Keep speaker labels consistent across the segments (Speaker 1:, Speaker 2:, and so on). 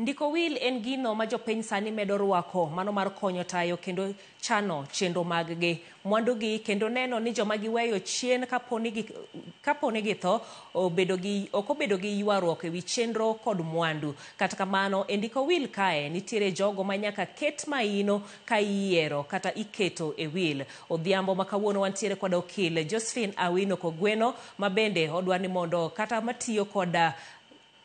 Speaker 1: Ndiko wil en gino ma jopiny sani medo rwako mano mar konyo tayo kendo chano chenro mag-gi, mwandugi kendo neno ni joma giweyo chien kapo ni githo obedo gi ok obedo gi ywaruok ewi chenro kod mwandu. Kata kamano e ndiko wil kae nitiere jogo ma nyaka ket maino ka iyiero kata iketo e wil. Odhiambo ma kawuono wantiere kod okil Josephine Awino Kogweno ma bende odwa ni mondo kata matiyo koda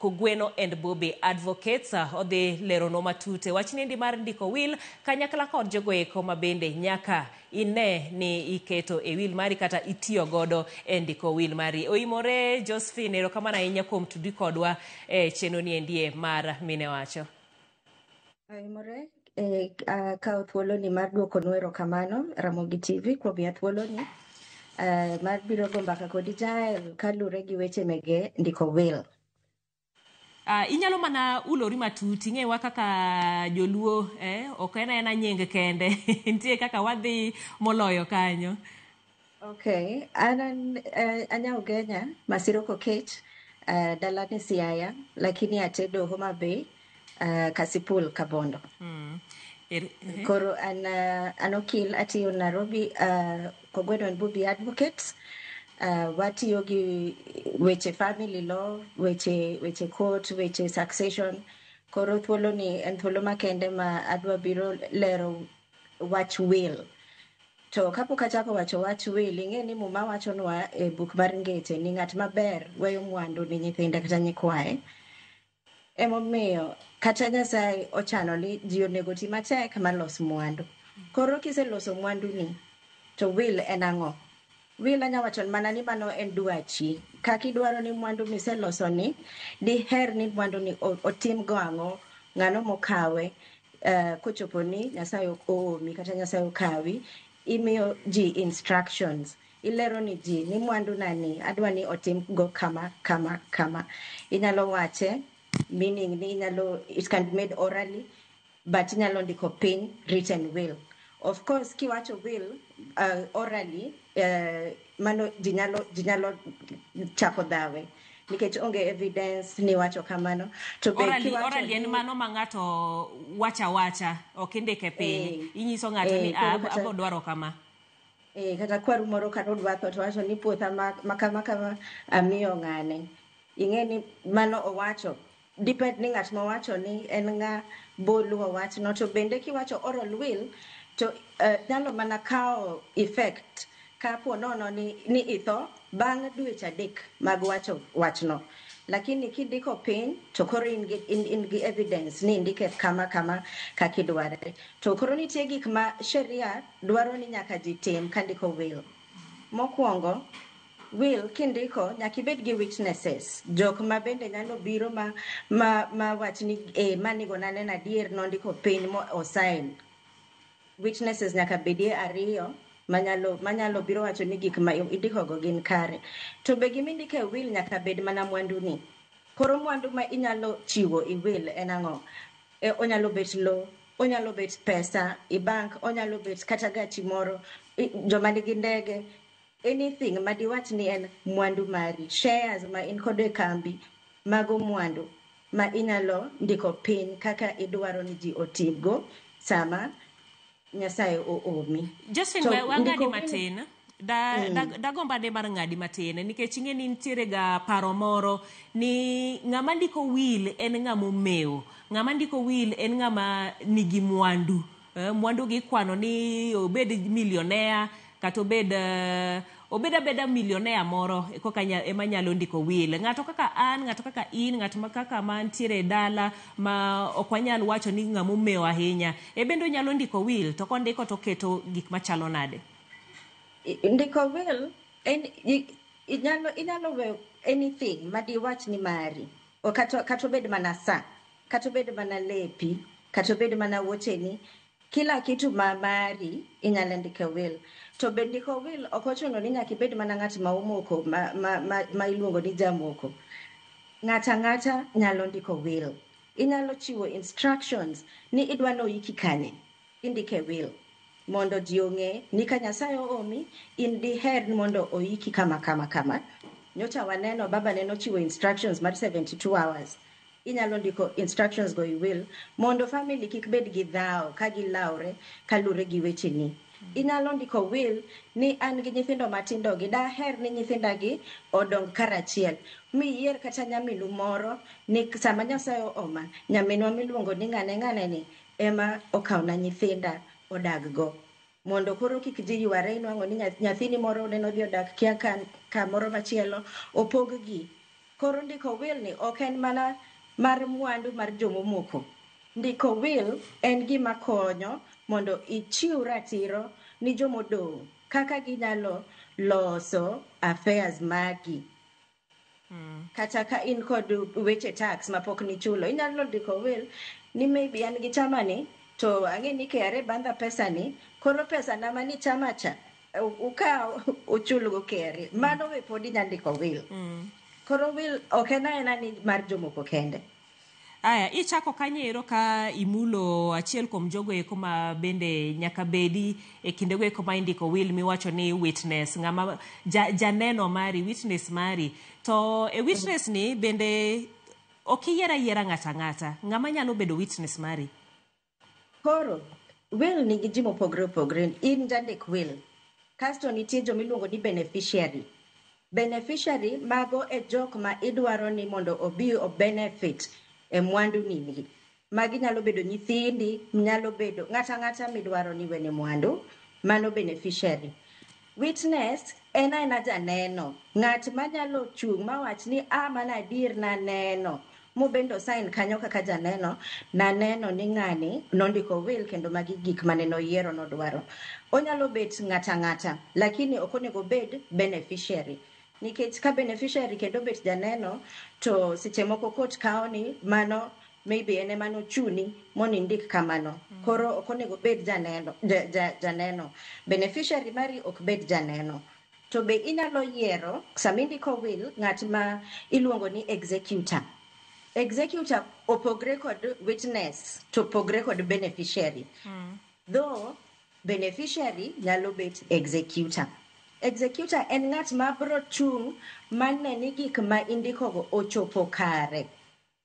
Speaker 1: Kogweno and Bobby Advocates odhi leronwa matut e wach niendi mar ndiko wil kanyakla kod jogo eko ma bende nyaka ine ni iketo e wil mari kata itiyo godo e ndiko wil mari. Oimore Josephine, erokamano ahinya kuom tudri kodwa e chenro niendie mar Mine Wacho.
Speaker 2: Oimore akawo thuoloni mar duokonu erokamano Ramogi TV kuom miya thuoloni mar biro go mbaka kodi Jael kalure gi weche mege ndiko will.
Speaker 1: Inyalo mana ulori matut ing'ewa kaka joluo ok en aena nying kende nitie kaka wadhi moloyo kanyo.
Speaker 2: Okay, an anya Ugenya, Masiro Kokech, dala ni Siaya, lakini atedo Homa Bay, Kasipul, Kabondo. Koro an okil atiyo Nairobi, Kogweno and Bubi Advocates. Watiyo gi weche family law, weche court, weche succession. Koro thuolo ni en thuolo makende ma adwa biro lero wach will. To kapok achako wacho wach will, ing'e ni Muma wachonwa e buk mar Ngeche ni ng'at maber weyo mwandu ni nyithinde kata nyikwaye. Emomiyo kata Nyasaye ochano ni ji onego ti matek malos mwandu. Koro kiseloso mwandu ni, to will en ang'o? Will anya wacho mana ni mano en dwachi. Kaka idwaro ni mwandu miseloso ni, diher ni mwandu ni otim go ang'o, ng'ano mokawe, kochopo ni Nyasaye oomi kata Nyasaye okawi, imiyo ji instructions. Ilero ni ji ni mwandu na ni adwa ni otim go kama, kama, kama. Inyalo wache, meaning ni inyalo, it can be made orally, but inyalo ndiko piny written will. Of course, kiwacho will orally, mano ji nyalo chako dhawe nikech onge evidence ni wacho kamano. To be
Speaker 1: Orally,
Speaker 2: kiwacho
Speaker 1: orally en
Speaker 2: ni
Speaker 1: mano ma ng'ato wacha wacha, ok indike piny. Inyiso ng'ato ni
Speaker 2: koro kata
Speaker 1: abo dwaro kama.
Speaker 2: Kata kwaru moro kata odwa tho to wacho ni puotha ma kama kama amiyo ng'ane. Ing'e ni mano owacho, depend ni ng'at mowacho ni en ng'a boluwo wachno. To bende kiwacho oral will to nyalo mana kawo effect kapo nono ni itho bang' dweche 3 mag wacho wachno. Lakini kindiko piny to koro in gi evidence ni indike kama kama kaka idware. To koro nitie gik ma sheria dwaro ni nyaka ji tim kandiko will. Mokwongo, will kindiko nyaka ibed gi witnesses, jok ma bende nyalo biro ma wach ni manigo naneno adier nondiko piny mo osign. Witnesses nyaka bedie ariyo manyalo biro wacho ni gik ma indiko go gin kare. To be gima indiko e will nyaka bed mana mwandu ni. Koro mwandu ma inyalo chiwo e will en ang'o? Onyalo bet lowo, onyalo bet pesa e bank, onyalo bet kata gachi moro, joma nigi ndege, anything ma diwach ni en mwandu mari, shares ma in kodo e kambi, mago mwandu ma inyalo ndiko piny kaka idwaro ni ji otimgo sama Nyasaye oomi.
Speaker 1: Josephine,
Speaker 2: To
Speaker 1: we wang'adi
Speaker 2: ndiko will
Speaker 1: matin. Dagomba de mar ng'adi matin nikech ing'e ni nitiere ga paro moro ni ng'ama ndiko will en ng'ama omewo, ng'ama ndiko will en ng'ama nigi mwandu. Mwandu gi ikwano ni obed millionaire kata obed abeda millionaire moro koka ema nyalo ndiko will. Ng'ato kaka an, ng'ato kaka in, ng'ato ma kaka mantiere e dala ma ok wanyal wacho ni ng'ama omewo ahinya, e bende onyalo ndiko will, to kondiko to oketo gik machalo nade?
Speaker 2: Ndiko will en inyalo weyo anything ma diwach ni mari. O kata obed mana sa, kata obed mana lepi, kata obed mana wuocheni, kila kitu ma mari inyalo ndiko e will. To be ndiko will ok ochuno ni nyaka ibed mana ng'at ma omoko, ma iluongo ni jamoko. Ng'ato ang'ata nyalo ndiko will. Inyalo chiwo instructions ni idwa ni oiki kanye, indike e will mondo ji ong'e ni ka Nyasaye oomi, in diher ni mondo oiki kama kama kama. Nyocha waneno baba ne nochiwo instructions mar 72 hours. Inyalo ndiko instructions go i will mondo family kik bed gi dhawo ka gilawre kalure gi wecheni. Inyalo ndiko will ni an gi nyithindo matindo gi daher ni nyithindagi odong karachiel. Miyier kata nyaminu moro ni sama Nyasaye ooma, nyaminwa miluongo ni ng'ane ng'ane ni ema okawna nyithinda odag go. Mondo koro kik ji yware inwang'o ni nyathini moro neno odhi odak kia kamoro machielo opog gi. Koro ndiko will ni ok en mana mar mwandu mar jomomoko. Ndiko will en gima konyo mondo ichiw ratiro ni jomodong' kaka ginyalo loso affairs magi. Kata ka in kod weche tax mapok nichulo, inyalo ndiko will ni maybe an gi chama ni to ang'e ni KRA bandha pesa ni, koro pesa na mani chama cha ukaw uchulgo KRA. Mano be pod inya ndiko will. Koro will ok en aena ni mar jomoko kende.
Speaker 1: Aya, ichako kanyo ero ka imulo achiel kuom jogo eko ma bende nyaka bedi e kindego eko ma indiko will miwacho ni witness, ng'ama janeno mari, witness mari. To e witness ni bende ok iyier ayiera ng'ato ang'ata, ng'ama nyalo bedo witness mari?
Speaker 2: Koro will nigi ji mopogre opogre. In jandik will. Kasto nitie jomiluongo ni beneficiary. Beneficiary mago e jok ma idwaro ni mondo obi o benefit e mwandu nini. Magi nyalo bedo nyithindi, nyalo bedo ng'ata ang'ata midwaro ni wene mwandu, mano beneficiary. Witness en aena janeno, ng'at manyalo chung' mawach ni a mana adier naneno, mobendo sign kanyo kaka janeno, naneno ni ng'ani nondiko will kendo magi gik mane noyiero nodwaro. Onyalo bet ng'ata ang'ata, lakini ok onego obed beneficiary. Nikech ka beneficiary kendo bet janeno, to seche moko court kawo ni mano maybe en ema nochuni mondo indik kamano. Koro ok onego obed janeno, janeno. Beneficiary mari ok bed janeno. To be inyalo yiero sama indiko will ng'at ma iluongo ni executor. Executor opogre kod witness to opogre kod beneficiary. Though beneficiary nyalo bet executor. Executor en ng'at ma bro chung' mane ni gik ma indikogo ochopo kare.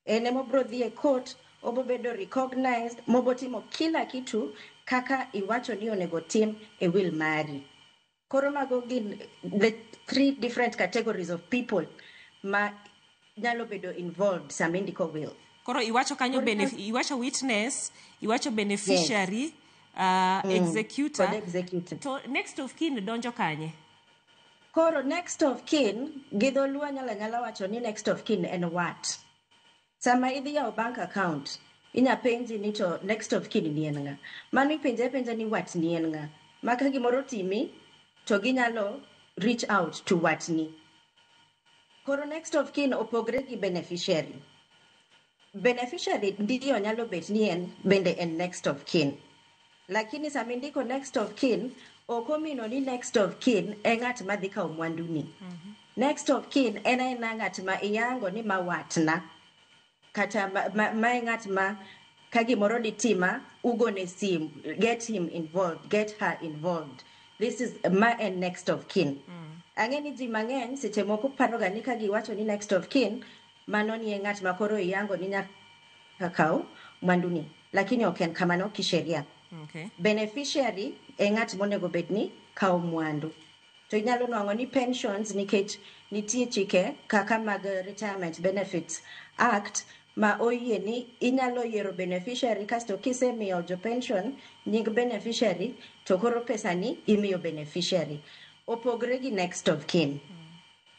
Speaker 2: En ema obro dhi e court, obobedo recognized, mobotimo kila kitu kaka iwacho ni onego tim e will mari. Koro mago gin the three different categories of people ma nyalo bedo involved sama indiko will.
Speaker 1: Koro iwacho kanyo iwacho witness, iwacho beneficiary, executor.
Speaker 2: Kod executor.
Speaker 1: To next of kin donjo kanye?
Speaker 2: Koro next of kin, gi dholuo anyalo anyala wacho ni next of kin en wat. Sama idhi yawo bank account, inya penji ni to next of kin ni en ng'a. Mano ipenje apenja ni wat ni en ng'a. Ma ka gimoro timi, to ginyalo reach out to watni. Koro next of kin opogre gi beneficiary. Beneficiary ndiyo nyalo bet ni en bende en next of kin. Lakini sama indiko next of kin, ok omino ni next of kin e ng'at madhi kawo mwanduni. Next of kin en aena ng'at ma iyango ni ma watna. Kata ma e ng'at ma ka gimoro ditima, ugone sim, get him involved, get her involved. This is ma en next of kin. Ang'e ni ji mang'eny seche moko paroga ni ka giwacho ni next of kin, mano ni e ng'at ma koro iyango ni nyaka kaw mwanduni. Lakini ok en kamano kisheria. Beneficiary e ng'at monego bed ni kawo mwandu. To inyalo nwang'o ni pensions nikech nitie chike kaka mag Retirement Benefits Act ma oyie ni inyalo yiero beneficiary kasto kisemiyo jo pension nying beneficiary to koro pesa ni imiyo beneficiary. Opogre gi next of kin.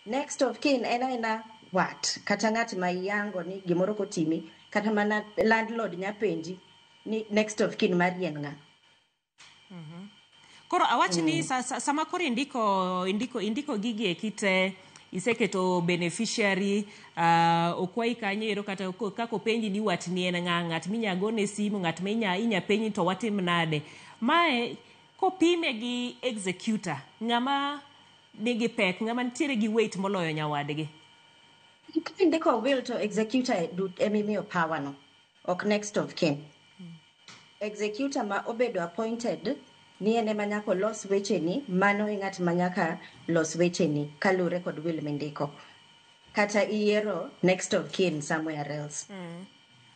Speaker 2: Next of kin en aena wat kata ng'at ma iyango ni gimoro kotimi kata mana landlord nya penji ni next of kin mari en ng'a.
Speaker 1: Koro awach ni sama koro indiko gigi eki te, iseketo beneficiary, okwayi kanyo ero kata kaka openji ni watni en ng'a, ng'at minya gone simu, ng'at ma inya penji to watim nade. Mae kopime gi executor, ng'ama nigi pek, ng'ama nitiere gi weight moloyo nyawadgi.
Speaker 2: Kindiko will to executor emimiyo power no, ok next of kin. Executor ma obedo appointed ni en ema nyaka olos wecheni, mano e ng'at ma nyaka los wecheni kalure kod will mindiko. Kata iyiero next of kin somewhere else.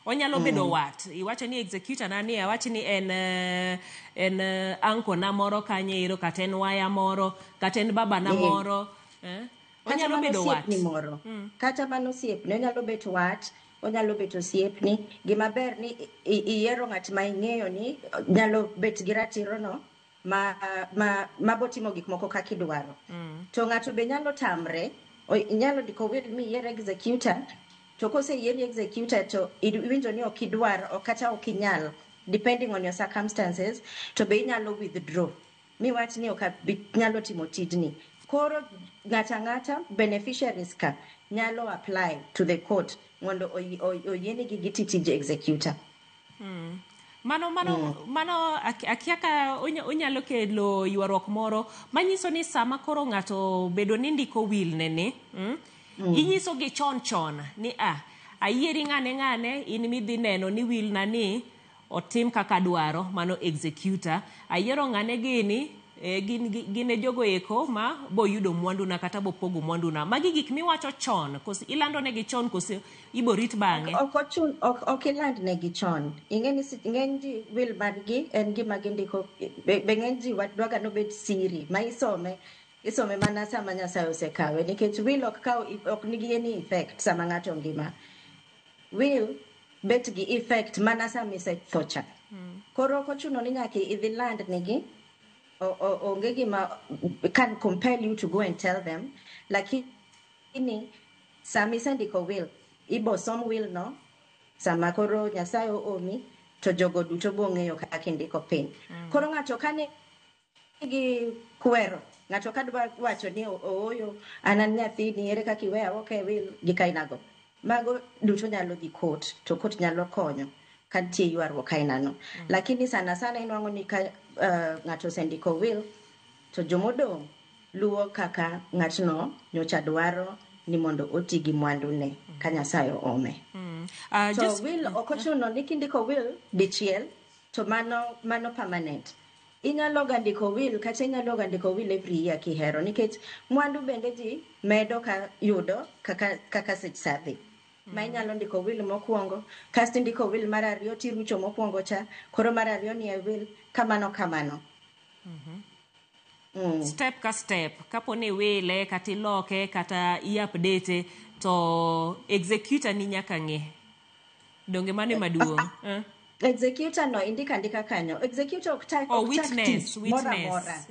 Speaker 1: Onyalo bedo wat. Iwacho ni executor na ni, awach ni en en uncle na moro kanyo ero, kata en waya moro, kata en baba na moro. Eh?
Speaker 2: Kata
Speaker 1: Onyalo
Speaker 2: mana
Speaker 1: bedo wat.
Speaker 2: Osiepni moro. Kata mana osiepni, onyalo bet wat, onyalo bet osiepni. Gima ber ni iyiero ng'at ma ing'eyo ni nyalo bet gi ratiro no ma botimo gik moko kaka idwaro. To ng'ato be nyalo tamre, inyalo ndiko will miyier executor, to koseyieri executor to iwinjo ni ok idwar ok kata ok inyal, depending on your circumstances, to be inyalo withdraw miwach ni ok abi nyalo timo tijni. Koro ng'ata ang'ata, beneficiaries ka nyalo apply to the court mondo oyienegi giti tij executor.
Speaker 1: Mano akia ka onyalo kelo ywaruok moro manyiso ni sama koro ng'ato bedo ni ndiko will ne ni, Inyiso gi chon chon ni a ayieri ng'ane ng'ane in midhi neno ni will na ni otim kaka dwaro. Mano executor. Ayiero ng'ane gini, gin e jogo eko ma boyudo mwanduna kata bopogo mwanduna. Magi gik miwacho chon koso ilando negi chon koso iborit bang'e?
Speaker 2: Ok ochun, ok iland negi chon. Ing'e ni ng'eny ji will margi en gima gindiko be ng'eny ji dwaga nobed siri ma isome mana sama Nyasaye osekawe, nikech will ok kaw, ok nigi any effect sama ng'ato ngima. Will bet gi effect mana sama isetho cha. Koro ok ochuno ni nyaka idhi land negi. Onge gima can compel you to go and tell them, lakini sama isendiko will, ibo som will no sama koro Nyasaye oomi, to jogo duto bong'eyo kaka indiko piny. Koro ng'ato kane gi kwero, ng'ato ka dwa wacho ni ooyo, an an nyathini, ere kaka iweya ok e will gi kainago, mago duto nyalo dhi court, to court nyalo konyo ka nitie ywaruok ainano. Lakini sana sana inwang'o ni ka ng'ato osendiko will, to jomodong' luwo kaka ng'atno nyocha dwaro ni mondo oti gi mwandune ka Nyasaye oome. To
Speaker 1: just,
Speaker 2: will ok ochuno ni kindiko will dichiel to mano permanent. Inyalo ga ndiko will, kata inyalo ga ndiko will every year kihero, nikech mwandu bende ji medo ka yudo kaka sech sa dhi. Ma inyalo ndiko will mokwongo, kasto indiko will mar ariyo, tirucho mokwongo cha, koro mar ariyo ni e will, kamano kamano.
Speaker 1: Step ka step, kapo ni iwile kata iloke kata i-update, to executor ni nyaka ng'e. Donge mano ema duong'? Eh?
Speaker 2: Executor no indika andika kanyo. Executor ok tak,
Speaker 1: Oh,
Speaker 2: ok chak
Speaker 1: witness,
Speaker 2: tich moro
Speaker 1: witness.
Speaker 2: amora.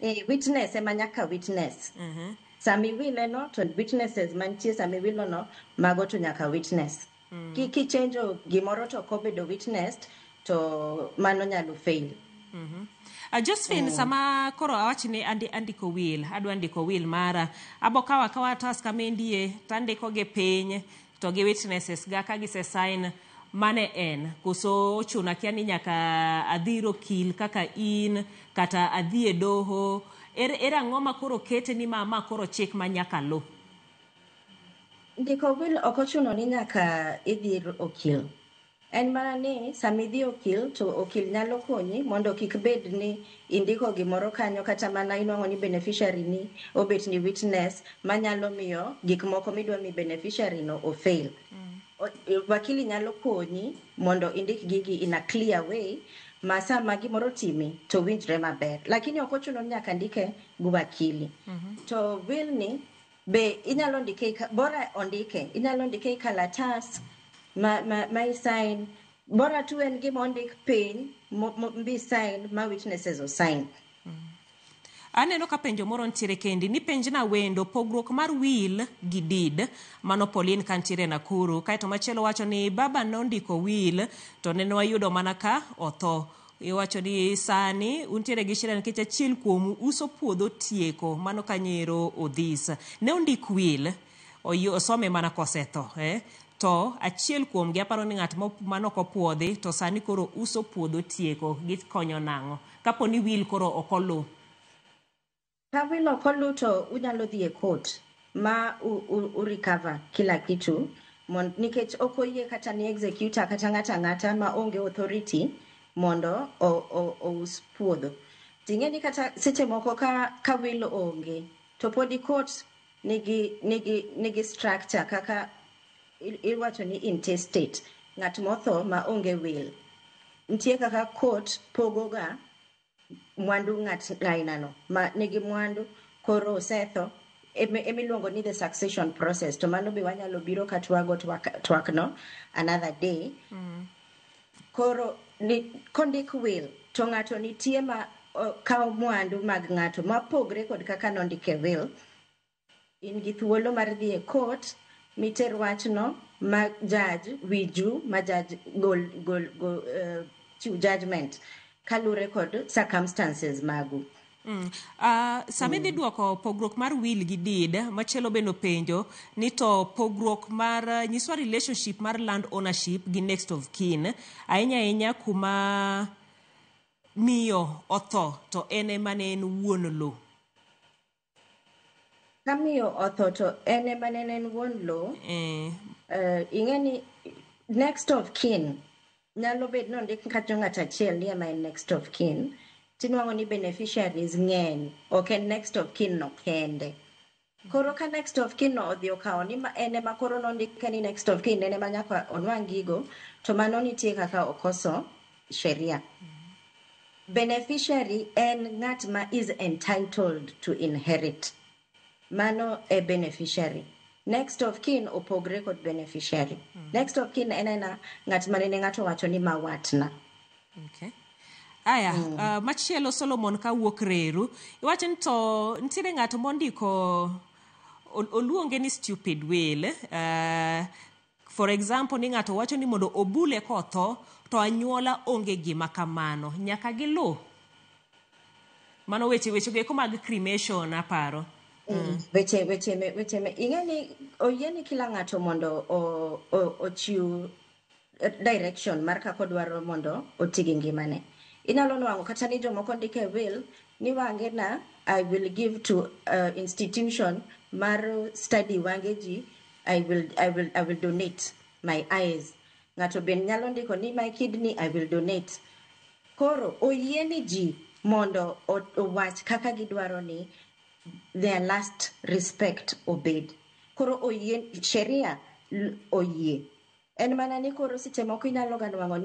Speaker 1: Eh.
Speaker 2: Witness ema nyaka witness. Sama iwile no, to witnesses mantie sama iwilo no, mago to nyaka witness. Kichenjo gimoro to ok obedo witnessed, to mano nyalo fail.
Speaker 1: Josephine, sama koro awach ni andiko will, adwa ndiko will mara, abo kawo akawa otas kama endie, tandiko gi piny, to gi witnesses ga ka gise sign, mane en koso ochuno akia ni nyaka adhi ir okil kaka in, kata adhi e doho? Ere ang'o ma koro kete ni ma koro chik ma nyaka lu?
Speaker 2: Ndiko will ok ochuno ni nyaka idhi ir okil. En mana ni sama idhi okil, to okil nyalo konyi mondo kik bed ni indiko gimoro kanyo, kata mana inwang'o ni beneficiary ni obet ni witness manyalo miyo gik moko midwa mi beneficiary no ofail. Wakili nyalo konyi mondo indik gigi in a clear way ma sama gimoro timi to winjre maber. Lakini ok ochuno ni nyaka ndike gi wakili. To will ni be inyalo ndike, bora ondike, inyalo ndike e kalatas ma isign, bora tu en gima ondik piny bi sign ma witnesses osign.
Speaker 1: Aneno ka penjo moro ntiere kendi ni penjna wendo pogruok mar will gi deed. Mano Pauline kantiere Nakuru. Kaeto machielo wacho ni baba nondiko will to nene wayudo mana ka otho. Iwacho ni sani untiere gi shida nikech achiel kuomu uso puodho tieko. Mano kanyero Odhis. Ne ondik will, osome mana kosetho. Eh? To achiel kuomgi aparo ni ng'at manok opuodhi to sani koro uso puodho tieko. Gikonyo nang'o? Kapo ni will koro ok oluw.
Speaker 2: Ka will ok oluw, to unyalo dhi e court ma u recover kila kitu nikech ok oyie kata ni executor kata ng'ato ang'ata ma onge authority mondo ous puodho. Ting'e ni kata seche moko ka will onge to podi court nigi structure kaka iwacho ni intestate, ng'at motho ma onge will. Nitie kaka court pogoga mwandu ng'at ainano ma nigi mwandu koro osetho, emiluongo ni the succession process. To mano be wanyalo biro ka twago twak no another day. Koro ni, kondik will to ng'ato nitie ma kawo mwandu mag ng'ato mapogre kod kaka nondike will. In gi thuolo mar dhi e court miter wachno ma judge wiju, ma judge gol chiw judgment kalure kod circumstances magu.
Speaker 1: Sama idhi duoko pogruok mar will gi deed, machielo bende openjo ni to pogruok mar nyiswa relationship mar land ownership gi next of kin, ahinya ahinya kuma miyo otho to en ema ne en wuon lo.
Speaker 2: Ka miyo otho to en ema ne en wuon lo, ing'e ni next of kin nyalo bet nondik kata ng'at achiel ni ema en next of kin, tinwang'o ni beneficiaries ng'eny, ok en next of kin no kende. Koro ka next of kin no odhi okawo ni en ema koro nondike ni next of kin, en ema nyaka onwang' gigo, to mano nitie kaka okoso sheria. Beneficiary en ng'at ma is entitled to inherit. Mano e beneficiary. Next of kin opogre kod beneficiary. Next of kin en ena ng'at manene ng'ato wacho ni ma watna.
Speaker 1: Okay. Aya, machielo Solomon kawuok Reru, iwacho ni to nitiere ng'ato mondiko oluonge ni stupid will. For example, ni ng'ato wacho ni mondo obule kotho to anyuola onge gima kamano, nyaka giluw. Mano weche go eko mag cremation aparo.
Speaker 2: Weche me ing'e ni oyieni kila ng'ato mondo ochiw direction mar kaka odwaro mondo oti gi ngimane. Inyalo nwang'o kata ni jomoko ndiko e will ni wangena I will give to institution mar study wange ji, I will donate my eyes. Ng'ato bende nyalo ndiko ni my kidney I will donate. Koro oyieni ji mondo owach kaka gidwaro ni their last respect obed. Koro oyie, sheria oyie. En mana ni koro seche moko inyalo ga nwang'o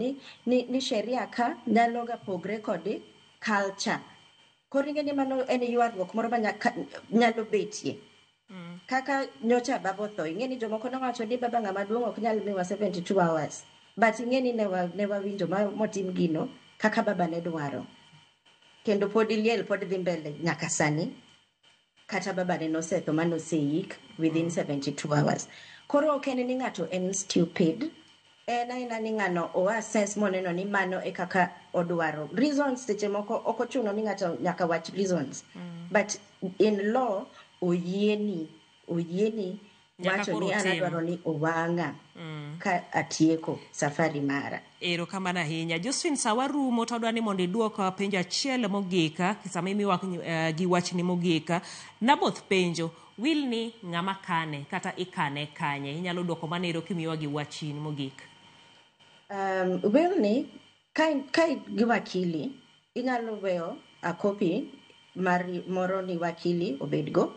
Speaker 2: ni sheria ka nyalo ga pogre kod culture. Koro ing'e ni mano en ywaruok moro ma nyalo betie. Kaka nyocha baba otho, ing'e ni jomoko nowacho ni baba ng'ama duong' ok nyal miwa 72 hours. But ing'e ni ne wawinjo ma motim gino kaka baba ne dwaro. Kendo pod liel pod dhi mbele nyaka sani. Kata baba ne nosetho manoseik within 72 hours. Koro ok en ni ng'ato en stupid. En aena ni ng'ano o assess moneno ni mano e kaka odwaro. Reasons seche moko ok ochuno ni ng'ato nyaka wach reasons. But in law oyieni
Speaker 1: Nyaka
Speaker 2: wacho
Speaker 1: koro
Speaker 2: ni an
Speaker 1: tim.
Speaker 2: adwaro ni owang'a ka atieko safari mara.
Speaker 1: Erokamano ahinya. Josephine, sawa rumo to adwa ni mondo iduok penjo achiel mogik, sama imiwa gi wachni mogik. Naboth penjo, will ni ng'ama kane kata ikane kanye? Inyalo duoko mano ero kimiwa gi wachni mogik.
Speaker 2: Will ni ka gi wakili inyalo weyo a copy mar moro ni wakili obedgo.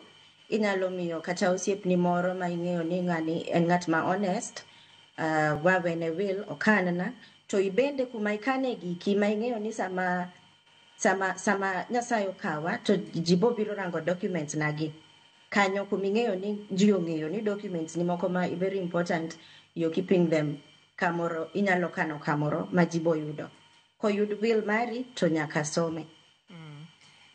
Speaker 2: Inyalo miyo kata osiepni moro ma ing'eyo ni ng'ani en ng'at ma honest, wawene will okanna. To ibende kuma ikane giki ma ing'eyo ni sama Nyasaye okawa to ji bo biro rango documents nagi. Kanyo kuma ing'eyo ni ji ong'eyo ni documents ni moko ma very important, you're keeping them kamoro, inyalo kano kamoro ma ji bo yudo. Koyud will mari to nyaka some.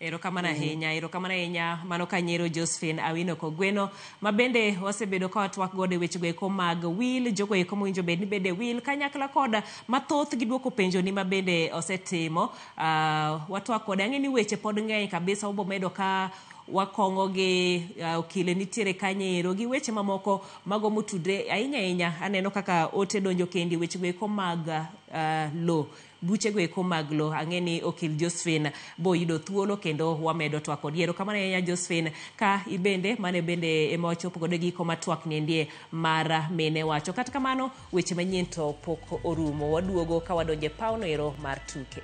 Speaker 1: Erokamano ahinya, erokamano ahinya. Mano kanyero Josephine Awino Kogweno, ma bende wasebedo ka watwak godo e wechego eko mag will, jogo eko mowinjo bed ni bede will, kanyakla koda mathoth gi duoko penjo ni ma bende osetimo. Watwak kode, ang'e ni weche pod ng'eny kabisa, wabo medo ka wakong'o gi okile nitiere kanyo ero gi weche mamoko mago motudre ahinya ahinya. Aneno kaka ote donjo kendi wechego eko mag lo, buchego eko mag lo. Ang'e ni okil Josephine bo yudo thuolo kendo wamedo twak kodi. Erokamano ahinya Josephine, ka ibende mane bende ema wachopo godo e giko mar twak niendie mar mine wacho. Kata kamano weche manyien to pok orumo, waduogo ka wadonjo e pawno ero mar tuke.